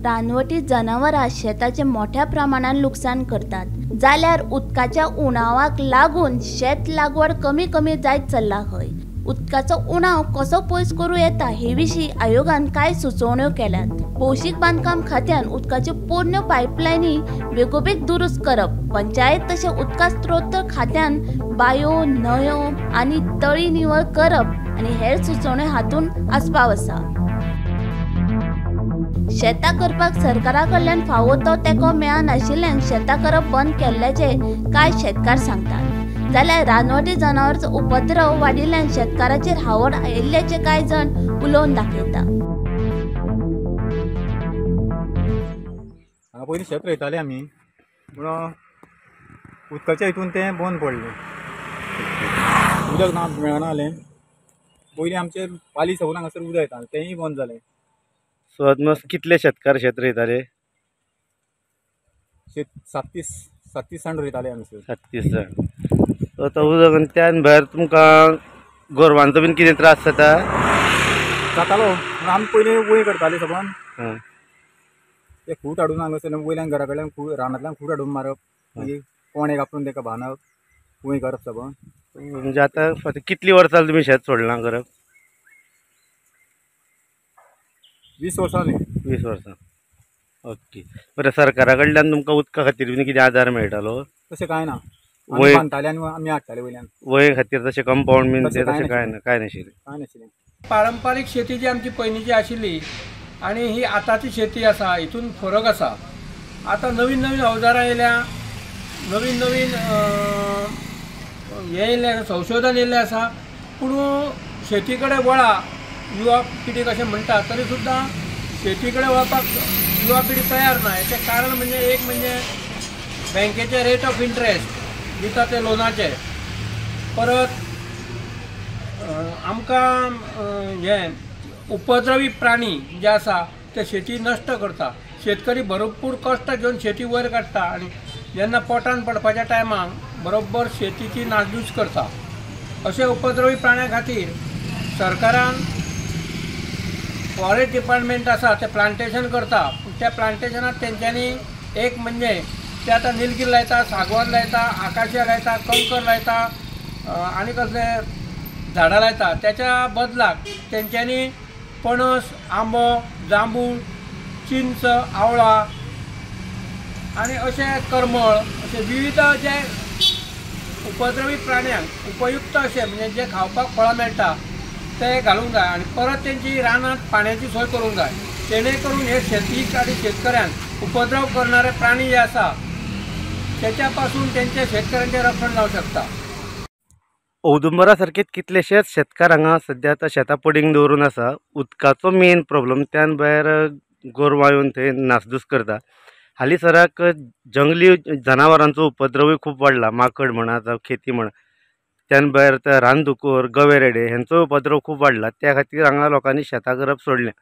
रानवटी जनावरां शेताचें मोठ्या प्रमाणान लुकसाण करतात, जाल्यार उदकाच्या उणावाक लागून शेत लागवड कमी कमी जायत चल्ला खंय. उदकाचो उणाव कसो पयस करूं येता हे विशीं आयोगान कांय सुचोवण्यो केल्यात. भौशीक बांदकाम खात्यान उदकाच्यो पोरण्यो पायपलायनी बेगोबेग दुरुस्त करप, पंचायत तशें उदका स्त्रोत खात्यान बांयो, न्हंयो आनी तळी निवळ करप आनी हेर सुचोवण्यो हातूंत आस्पाव आसा. शेतां करपाक सरकारा कडल्यान फावो तो तेंको मेळनाशिल्ल्यान शेतां करप बंद केल्ल्याचें कांय शेतकार सांगतात, जाल्यार रानवटी जनावरांचो उपद्रव वाडिल्ल्यान शेतकाराचेर हावळ आयिल्ल्याचें कांय जाण उलोवन दाखयता. हांगा पयलीं शेत रोयताले आमी, पूण उदकाच्या हितून तें बंद पडलें. उदक ना मेळना जालें. पयलीं आमचे पाली सगून हांगासर उदक येतालें, तेंय बंद जालें. सो ऑलमोस्ट कितले शेतकार शेत रोयताले? शेत 37 जाण रोयताले आमी. 37 जाण. सो आतां उदक आनी त्यान भायर तुमकां गोरवांचो बीन कितें त्रास जाता? जातालो, पूण आमी पयलीं वंय करताले सगळ्यान. ते खूट हाडून हांगासर वयल्यान घरा कडल्यान रानांतल्यान खूट हाडून मारप, मागीर कोणे कापून ताका बांदप, वंय करप सगळं. म्हणजे आतां कितलीं वर्सां तुमी शेत सोडलां करप? 20 वर्सां जालीं. 20 वर्सां. ओके, बरें. सरकारा कडल्यान तुमकां उदका खातीर बीन कितें आदार मेळटालो? तशें कांय ना. आमी बांदताले आनी आमी हाडटाले वयल्यान. वंये खातीर तशें कंपावंड बीन तशें कांय ना? कांय नाशिल्लें. कांय नाशिल्लें. पारंपारीक शेती जी आमची पयलींची आशिल्ली आनी ही आतांची शेती आसा हितून फरक आसा. आतां नवीन नवीन अवजारां येयल्या, नवीन नवीन हें येयल्लें, संशोधन येयल्लें आसा, पूण शेती कडेन वळा युवा पिढी कशें म्हणटा तरी सुद्दां शेती कडेन वळपाक युवा पिढी तयार ना. हेचें कारण म्हणजे एक म्हणजे बँकेचे रेट ऑफ इंट्रस्ट दिता ते लोनाचे, परत आमकां हें उपद्रवी प्राणी जे आसा ते शेती नश्ट करता. शेतकरी भरपूर कश्ट घेवन शेती वयर काडटा आनी जेन्ना पोटान पडपाच्या टायमाक बरोबर शेतीची नासधूस करता. अशे उपद्रवी प्राण्यां खातीर सरकारान फॉरेस्ट डिपार्टमेंट आसा ते प्लांटेशन करता, पूण त्या प्लांटेशनात तेंच्यांनी एक म्हणजे ते आतां निलगीर लायता, सागवान लायता, आकाशिया लायता, कंकर लायता आनी कसले झाडां लायता. त्याच्या बदलाक तेंच्यांनी पणस, आंबो, जांबूळ, चिंच, आवळा आनी अशे करमळ अशे विविध जे उपद्रवी प्राण्यांक उपयुक्त अशे म्हणजे जे खावपाक फळां मेळटा ते घालूंक जाय आनी परत तेंची रानांत पाण्याची सोय करूंक जाय, जेणे करून हे शेतीक आनी शेतकऱ्यांक उपद्रव करणारे प्राणी जे आसा तेच्या पासून तेंचे शेतकऱ्यांचें रक्षण जावंक शकता. औदुंबरा सारकेच कितलेशेच शेतकार हांगा सद्या आतां शेतां पडींग दवरून आसा. उदकाचो मेन प्रॉब्लम, त्यान भायर गोरवां येवन थंय नासधूस करता. हालींसराक जंगली जनावरांचो उपद्रवूय खूब वाडला. माकड म्हणा जावं खेती म्हणा, त्यान भायर रानदुकर, गवे रेडे हेंचो उपद्रव खूब वाडला. त्या खातीर हांगा लोकांनी शेतां करप सोडलें.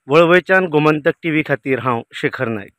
वळवयच्यान गोमंतक टीव्ही खातीर हांव शेखर नायक.